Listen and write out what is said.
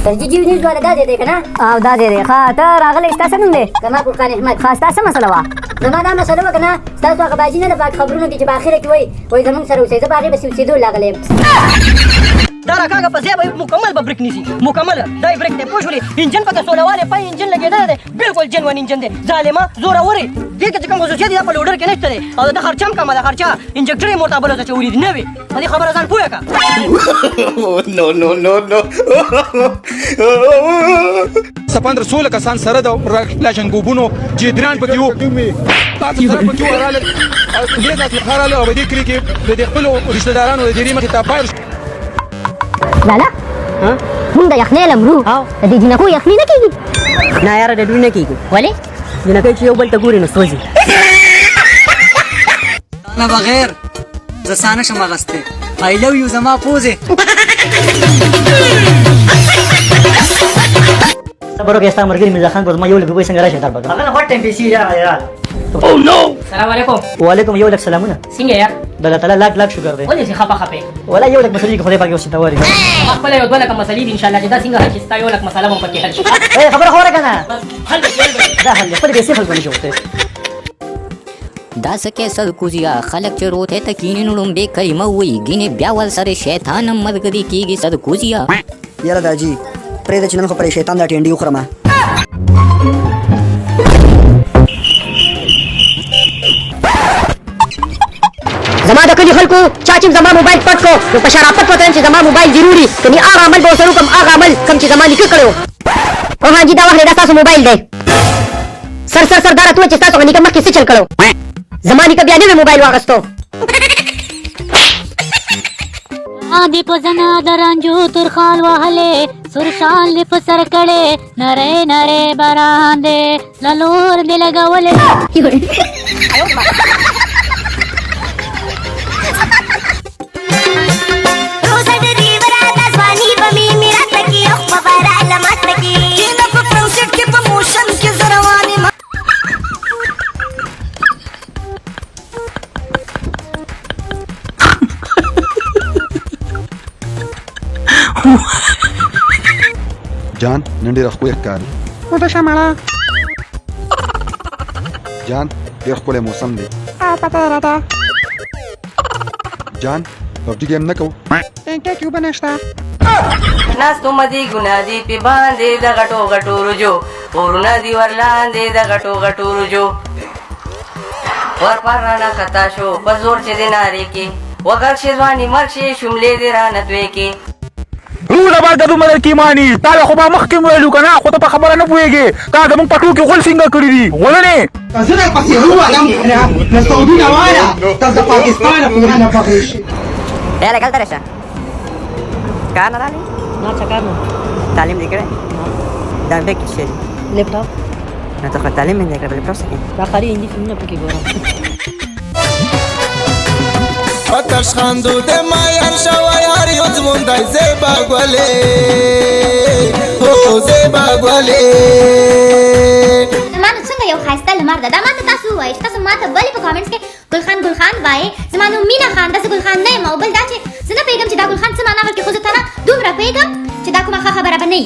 سر جی جیو نیوز والا دا ځای دی که نه؟ او دا ځای دی. ښه، ته راغلی، ستا څه نوم دی؟ زما فرقان احمد. ښه، ستا څه مسله وه؟ زما دا مسله وه که نه، ستاسو هغه باجي نه ده پاک خبرونو کې چې په اخره کې وایي زموږ سره اوسئ، زه په هغې پسې اوسېدو راغلی یم. دا راکاږه په ځای به مکمل به بریک نیسي، مکمل دا یې بریک دی، پوه شولې؟ انجن پکې سولوالی پای انجن لګېدلی دی، بالکل جنون انجن دی. ظالمه زورورې، دې کې چې کوم خصوصیت دي دا په لوډر کې نشته دی، او د خرچه هم کمه ده، خرچه انجکټر یې مورته بل څه چولي دي نه وي. په دې خبره ځان پوه کړه. No, no, no, no. سپندر 16 کسان سره د لاشنګوبونو جدران پکې وو، تاسو سره پکې وو، راغلل دې تاسو راغله او دې کلي کې د خپلو رشته دارانو د ډېرې مخې ته فایر. لالا، مونږ د یخنۍ له مرو، د دې جینکو یخني نه کېږي؟ نه یاره، د دوی نه کېږي. ولې؟ جینکۍ چې یو بل ته ګوري نو سوځي. نه بغیر زه سا نه شم اخیستی. آی لو یو زما پوزې. صبر وکړه، ستا ملګري میرزا خان به زما 1 لک روپۍ څنګه راشي در به هغه نه غوټ ټایم پیسې راغلې راغله. السلام علیکم. وعلیکم 1 لک سلامونه. څنګه یار؟ د الله تعالی لاک لاک شکر دی. ولې چې خپه خپه؟ ولا 1 لک مسلې کې خدای پاک یو څه ته واري. ما خپله یو 2 لکه مسلې دي، انشاءالله چې دا څنګه حل شي، ستا 1 لک مسله به هم پکې حل شي. ای خبره خوره که نه؟ حل به شي، حل به شي. دا حل دی، خپلې پیسې خلکو نه جوړ. دا څه کې سرکوزیا، خلک چې روته ته کینې نو ړومبې کلمه ووایي، ګینې بیا ورسره شیطان هم ملګری کېږي. سرکوزیا یاره داجي پرېږده چې نن خو پرې شیطان دا ټینډي وخورمه. زما د کلي خلکو، چا چې زما موبایل پټ کړو نو په شرافت ورته وایم چې زما موبایل ضروري، کني هغه عمل به ورسره وکړم، هغه عمل کوم چې زما نیکه کړی و. او هان جي، دا واخلئ، دا ستاسو موبایل دی. سر سر سر، دا راته ووایه چې ستاسو هغه نیکه مخکې څه چل کړی و؟ زما نیکه بیا نوی موبایل واخیستو. دې په زنه د رانجو تور خال وهلې، سور شال دې په سر کړې، نری نری باران دې لور دې لګولې. جان، نن ډېره ښکلې ښکاري. وده شه مړه. جان، ډېر ښکلی موسم دی. پته یې راته. جان، پبجي ګیم نه کوو؟ ټینکۍ کې اوبه نشته. ناستو مدي ګناه دي پې باندې د غټو غټو رجو، غورونه دي ورلاندې د غټو غټو رجو. ور پر رانه خطا شو په زور چې دې نارې کې، وغږ شي ځواني مرګ شي، شملې دې رانه توی کې. روله باید دومره کیماني تا له خو ما مخکې ویلو که نه، خو ته په خبره نه پوهېږې. تا زموږ پټو کې غول څنګه کړي دي غولنې؟ زه در پسې ووالم که نه، له سعودي نه واله تر د پاکستانه پورې نه پخې شي. یاره کله ته راشه؟ کار نه راغلی؟ نه، څه کار نه. تعلیم دې کړی؟ دا بیک کې څه دي؟ لپټاپ. نه، ته خو تعلیم مې نه کړی، لپټاپ څه کوې؟ دا خالي هندي فلمونه پکې ګورم. پتش خاندو د ما یار شوا یار یو ځمون دای زیبا ګولې، هو زیبا ګولې. زما نو څنګه یو ښایسته لمر ده، دا ماته تاسو ووایئ چې تاسو ماته ولې په کامنټس کې ګلخان ګلخان وایئ؟ زما نوم مینا خان ده، زه ګلخان نه یم. او بل دا چې زه نه پوهېږم چې دا ګلخان څه معنا ورکوي، خو زه تنه دومره پوهېږم چې دا کومه ښه خبره به نه وي.